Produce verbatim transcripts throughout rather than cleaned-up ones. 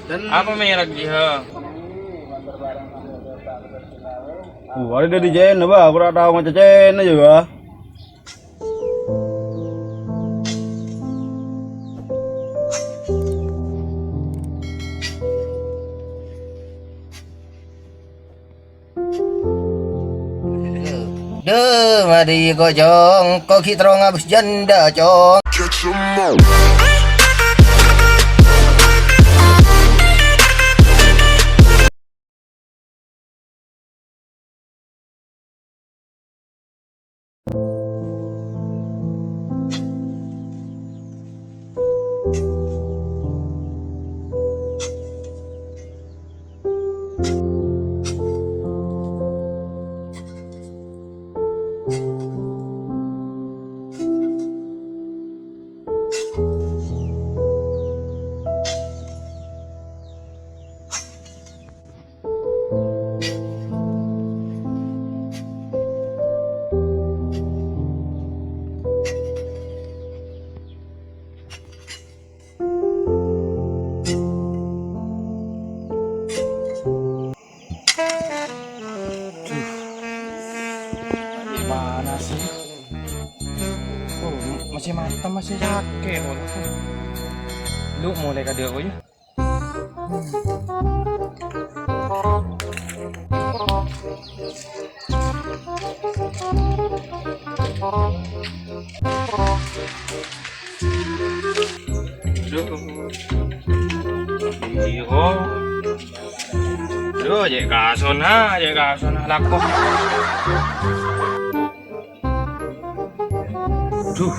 Apa merek jiha? Oh, ada dari Cina, Bah. Aku tak tahu macam Cina juga. Dhu, madhi ko', Cong. Ko' ghi' terro ngabis janda, Cong. Panas, ya. Oh, masih mata masih sakit, waduh. Lu mulai ka dâ' apa, ya? Aduh. Iya, kok. Aduh, cè' kasona, cè' kasona, lako. Duh,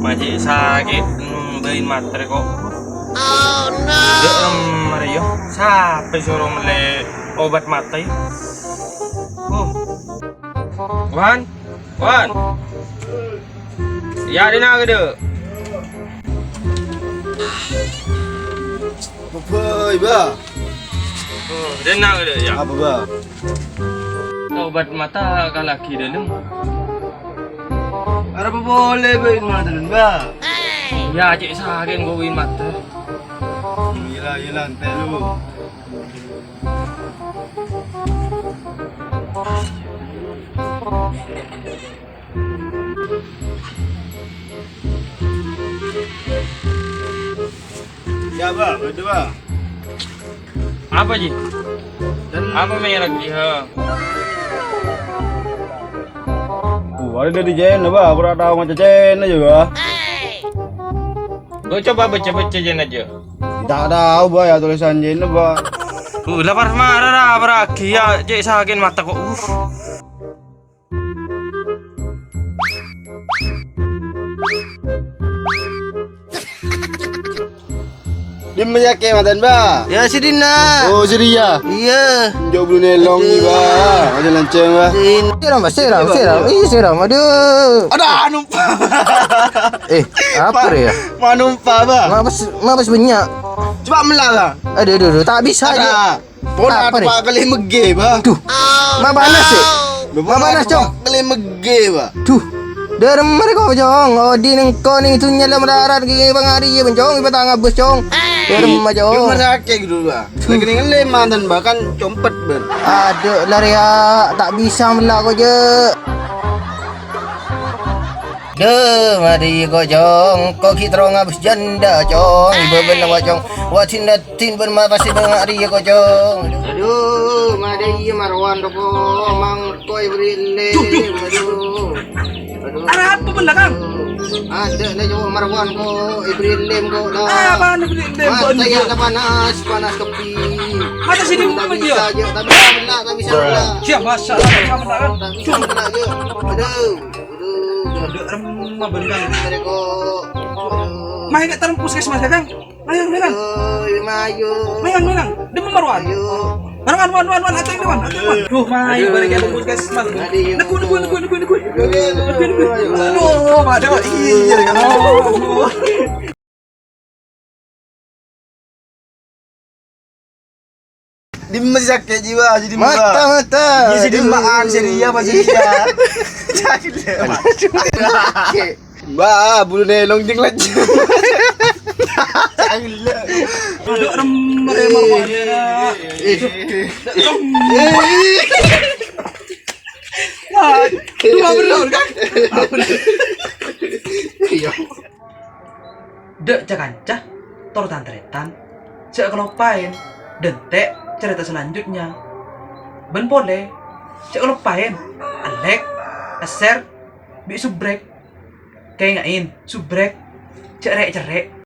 ma' cè' sakè', hmm, bâi mata rè, kok. Oh, no! Dâ' remma rè, yâ. Sapè soro mellè obat mata, yâ? Oh. Wan, Wan. Yâ, dinna' ghâdhu. Bâi, Bah. Oh, dinna' ghâdhu, yâ. Apa, Bah? Obat mata ka lakè dâlem. Arapa polè bâi mata, Bah? Yâ, cè' sakè' engko' bâi mata. Gila, gila, ente lu. Yâ, Bah, bâdâ, Bah. Apa, Ji? Apa merek, Ji, ha? Oh, ada dari Cina, Bah. Aku tak tahu macam Cina juga. Gue coba baca-baca Cina aja. Tak tahu, Bah, ya, tulisan Cina, Bah. Uh, lapar marah, lapar lagi, ya, cè' sakè' mata kok. Uh. Dimma yâ kè, mantan, Bah? Yâ, sè dinna'. Oh, sè dinna'. Iyâ. Jhâ' bulu nèlong nè, Bah. Aja lanceng, Bah. Sèra, Bah, sèra, sèra. Iyâ, sèra. Aduh. Ada numpa. Eh, apa rè, yâ? Ma' numpa, Bah. Ma' pas, ma' pas bânnya'. Coba mella, Bah. Aduh, aduh, aduh, tak bisa, Ji. Pon apa, Pak, kalè mègghâ, Bah. Duh. Ma' panas, yâ? Ma' panas, Cong. Kalè mègghâ, Bah. Duh. Dâ' remma rè kok, Cong. Odi' nèng ko' nèng dhunnya la malarat ghi' pangarèya, bân, Cong. Ipa ta' ngabâs, Cong. Dâ' remma, Cong. Cuma sakè' gitu, Bah. Lagi nèng lè mantan, Bah, kan compet, bân. Aduh, la rè, yâ. Ta' bisa mella ko', jhâ'. Dâ', madhi ko', Cong. Ko' ghi' terro ngabis janda, Cong. Ibâbâna wa', Cong. Wa' dinna' Tin bân ma' pasti bânga' rèya, kocong. Aduh, madâ iyâ Marwan, roko', mangko èbherri' lem. Aduh. Aduh. Arapa bâ'na, Kang? Adâ' la, Jo, Marwan, ko' èbherri' lem, ko', la. Apana èbherri' lem, kok? Mata iyâ la panas, panas kabbhi. Mata sini. Ta' bisa, Jo, ta' bisa, la, ta' bisa, la. Siap, masyaallah, ta' bisa, la, Kang. Ta' bisa, la, Jo. Aduh, aduh. Aduh, remma bâ'na, Kang. Aduh. Mayu ka' terrem puskesmas, Kang. Mayu, mayu, Kang. Oi, mayu. Mayu, mayu, Kang. Dimma Marwan? Mayu. Marwan, Wan, Wan, Wan, ateng, Wan, ateng, Wan. Duh, mayu, bâli ka puskesmas. Neggu', neggu', neggu', neggu', neggu'. Aduh, aduh, iyâ, Kang. Dimma sè sakè' jiwa, jâ dimma. Mata, mata. Iyâ, sè dimma'an, sè rèya, apa sè rèya? Aduh. Jahil, ya, Pak. Mbah, bulu nèlong jeng laju. Aduh, rem, rem, rem. Wah, dua bener, kan? Iya. Dâ' ca-kanca, tor tan-tarètan, jhâ' kaloppaè dântè' carèta salanjutnya. Bân polè, jhâ' kaloppaè like, share, bi' subscribe. Kaènga'è, subscribe, jhâ' rè'-cerrè'.